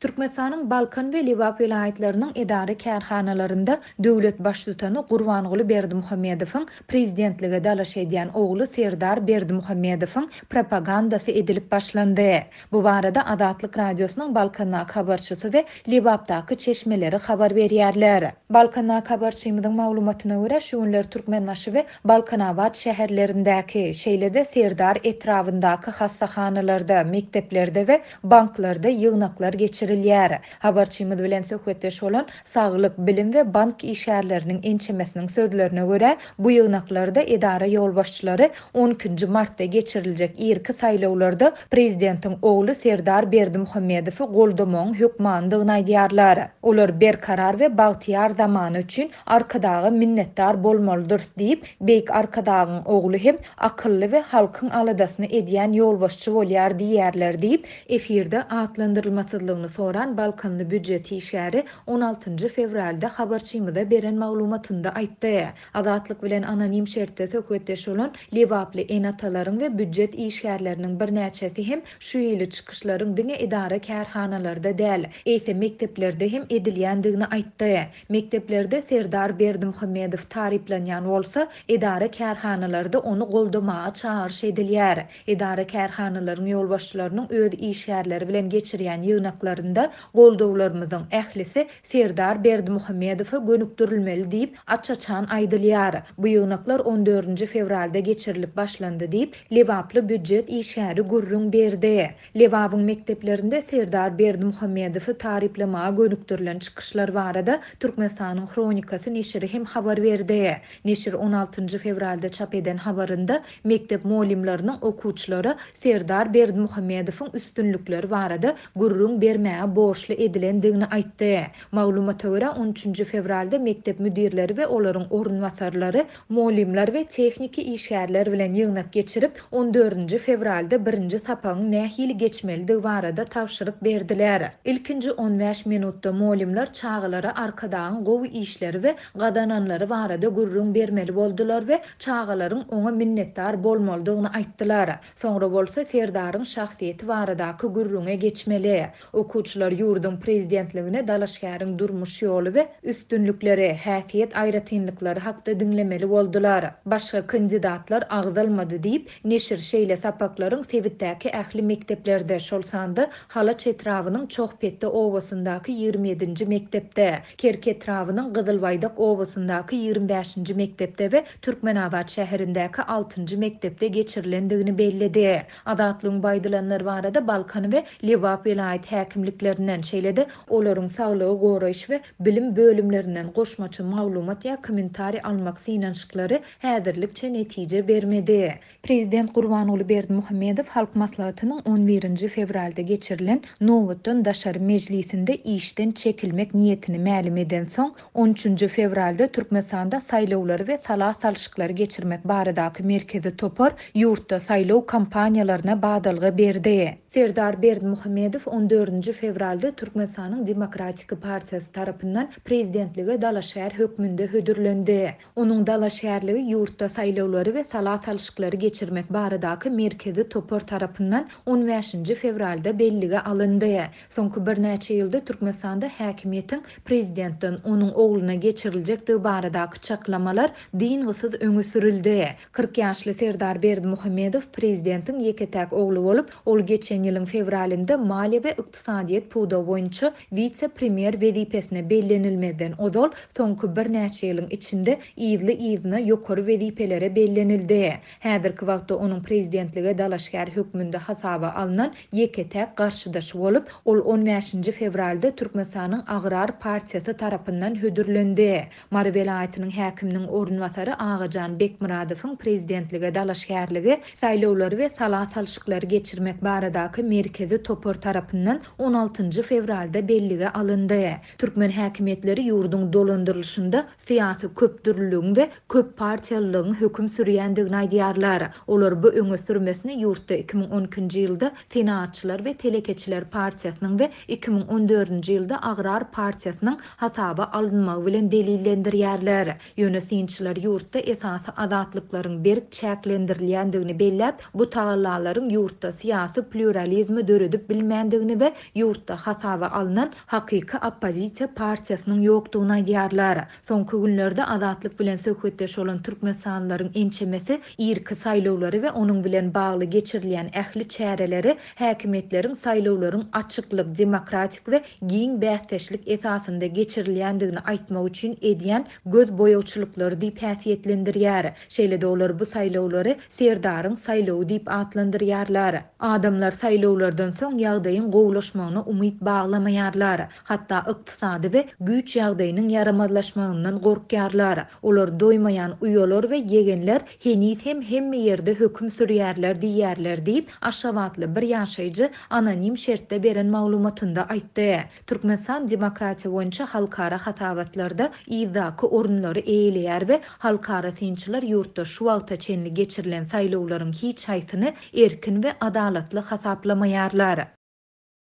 Türkmenistanyň Balkan we Lebap welaýatlarynyň edara-kärhanalarynda döwlet Baştutany Gurbanguly Berdimuhamedowyň prezidentlige dalaş edýän ogly Serdar Berdimuhamedowyň propagandasy edilip başlandy. Bu barada Azatlyk Radiosynyň Balkandaky habarçysy we Lebapdaky çeşmeleri habar berýärler. Balkandaky habarçymyzyň maglumatyna görä, şu günler Türkmenbaşy we Balkanabat şäherlerindäki, şeýle-de Serdar etrabyndaky hassahanalarda, mekdeplerde we banklarda ýygnaklar geçirilýär. Habarçymyz bilen söhbetdeş bolan saglyk, bilim we bank işgärleriniň ençemesiniň sözlerine görä, bu ýygnaklarda edara ýolbaşçylary on ikinji martda geçiriljek irki saýlawlarda prezidentiň ogly Serdar Berdimuhamedowy goldamagyň hökmanydygyny aýdýarlar. Olar berkarar we bagtyýar zamana üçin Arkadaga minnetdar bolmalydyrys diýip, Beýik Arkadagyň ogly hem akylly we halkyň aladasyny edýän ýolbaşçy bolýar diýýärler diýip, efirde atlandyrylmasyzlygyny soran balkanly býujet işgäri on altynjy fewralda habarçymyza beren maglumatynda aýtdy. Azatlyk bilen anonim şertde söhbetdeş bolan lebaply ene-atalaryň we býujet işgärleriniň birnäçesi hem şu hili çykyşlaryň diňe edara-kärhanalarda däl, eýse mekdeplerde hem edilýändigini aýtdy. Mekdeplerde Serdar Berdimuhamedow taryplanýan bolsa, edara-kärhanalarda ony goldamaga çagyryş edilýär. Edara-kärhanalaryň ýolbaşçylarynyň öz işgärleri bilen geçirýän ýygnaklarynda goldawlarymyzyň ählisi Serdar Berdimuhamedowa gönükdirilmeli diýip, aç-açan aýdylýar. Bu ýygnaklar on dördünji fewralda geçirilip başlandy diýip, lebaply býujet işgäri gürrüň berdi. Lebabyň mekdeplerinde Serdar Berdimuhamedowy taryplamaga gönükdirilen çykyşlar barada Türkmenistanyň Hronikasy neşiri hem habar berdi. Neşir on altynjy fewralda çap eden habarynda mekdep mugallymlarynyň okuwçylara Serdar Berdimuhamedowyň üstünlikleri barada gürrüň bermäge borçly edilendigini aýtdy. Maglumata görä, on üçünji fewralda mekdep müdirleri we olaryň orunbasarlary mugallymlar we tehniki işgärler bilen ýygnak geçirip, on dördünji fewralda birinji sapagyň nähili geçmelidigi barada tabşyryk berdiler. Ilkinji on bäş minutda mugallymlar çagalara Arkadagyň gowy işleri we gazananlary barada gürrüň bermeli boldular we çagalaryň oňa minnetdar bolmalydygyny aýtdylar. Soňra bolsa Serdaryň şahsyýeti baradaky gürrüňe geçmeli. Okuwçylar ýurduň prezidentligine dalaşgäriň durmuş ýoly we üstünlikleri, häsiýet aýratynlyklary hakda diňlemeli boldular. Başga kandidatlar agzalmady diýip, neşir şeýle sapaklaryň sebitdäki ähli mekdeplerde, şol sanda Halaç etrabynyň Çohpetde obasyndaky ýigrimi ýedinji mekdepde, Kerki etrabynyň Gyzylbaýdak obasyndaky ýigrimi bäşinji mekdepde we Türkmenabat şäherindäki altynjy mekdepde geçirilendigini belledi. Azatlygyň bu aýdylanlar barada Balkan we Lebap welaýat häkimliklerinden, şeýle-de olaryň saglygy goraýyş we bilim bölümlerinden goşmaça maglumat ýa kommentariý almak synanyşyklary häzirlikçe netije bermedi. Prezident Gurbanguly Berdimuhamedow Halk Maslahatynyň on birinji fewralda geçirilen nobatdan daşary mejlisinde işden çekilmek niýetini mälim edensoň, On üçünji fewralda Türkmenistanda saýlawlary we sala salşyklary geçirmek baradaky merkezi topar ýurtda saýlaw kampaniýalaryna badalga berdi. Serdar Berdimuhamedow on dördünji fewralda Türkmenistanyň Demokratiki partiýasy tarapyndan prezidentlige dalaşgär hökmünde hödürlendi. Onuň dalaşgärligi ýurtda saýlawlary we sala salşyklary geçirmek baradaky merkezi topar tarapyndan on bäşinji fewralda bellige alyndy. Soňky birnäçe ýylda Türkmenistanda häkimiýetiň prezidentden onuň ogluna geçiriljekdigi baradaky çaklamalar dyngysyz öňe sürüldi. 40 ýaşly Serdar Berdimuhamedow prezidentiň ýeke-täk ogly bolup, ol geçen ýylyň fewralynda maliýe we ykdysadyýet pudagy boýunça wise-premýer wezipesine bellenilmezden ozal, soňky birnäçe ýylyň içinde yzly-yzyna ýokary wezipelere bellenildi. Häzirki wagtda onuň prezidentlige dalaşgär hökmünde hasaba alnan ýeke-täk garşydaşy bolup, ol on bäşinji fewralda Türkmenistanyň Agrar partiýasy tarapyndan hödürlendi. Mary welaýatynyň häkiminiň orunbasary Agajan Bekmyradowyň prezidentlige dalaşgärligi Saýlawlary we sala salşyklary geçirmek baradaky merkezi topar tarapyndan on altynjy fewralda bellige alyndy. Türkmen häkimiýetleri ýurduň dolandyrylyşynda syýasy köpdürlüligiň we köppartiýalylygyň höküm sürýändigini aýdýarlar. Olar bu öňe sürmesini ýurtda 2012-nji ýylda Senagatçylar we telekeçiler partiýasynyň we 2014-nji ýylda Agrar partiýasynyň hasaba alynmagy bilen delillendirýärler. Ýöne synçylar ýurtda esasy azatlyklaryň berk çäklendirilýändigini belläp, bu tagallalaryň ýurtda syýasy plýuralizmi döredip bilmändigini we ýurtda. ýurtda hasaba alnan hakyky oppozisiýa partiýasynyň ýokdugyny aýdýarlar. Soňky günlerde Azatlyk bilen söhbetdeş bolan türkmenistanlylaryň ençemesi irki saýlawlary we onuň bilen bagly geçirilýän ähli çäreleri häkimiýetleriň saýlawlaryň açyklyk, demokratik we giň bäsdeşlik esasynda geçirilýändigini aýtmak üçin edýän göz boýagçylyklary diýip häsiýetlendirýär. Şeýle-de olar bu saýlawlary Serdaryň saýlawy diýip atlandyrýarlar. Adamlar saýlawlardan soň ýagdaýyň gowulaşmagyna umyt baglamaýarlar. Hatda ykdysady we güýç ýagdaýynyň ýaramazlaşmagyndan gorkýarlar. Olar doýmaýan uýalar we ýegenler heniz hem hemme ýerde höküm sürýärler diýýärler diýip, aşgabatly bir ýaşaýjy anonim şertde beren maglumatynda aýtdy. Türkmenistan demokratiýa boýunça halkara hasabatlarda yzdaky orunlary eýeleýär we halkara synçylar ýurtda şu wagta çenli geçirilen saýlawlaryň hiç haýsyny erkin we adalatly hasaplamaýarlar.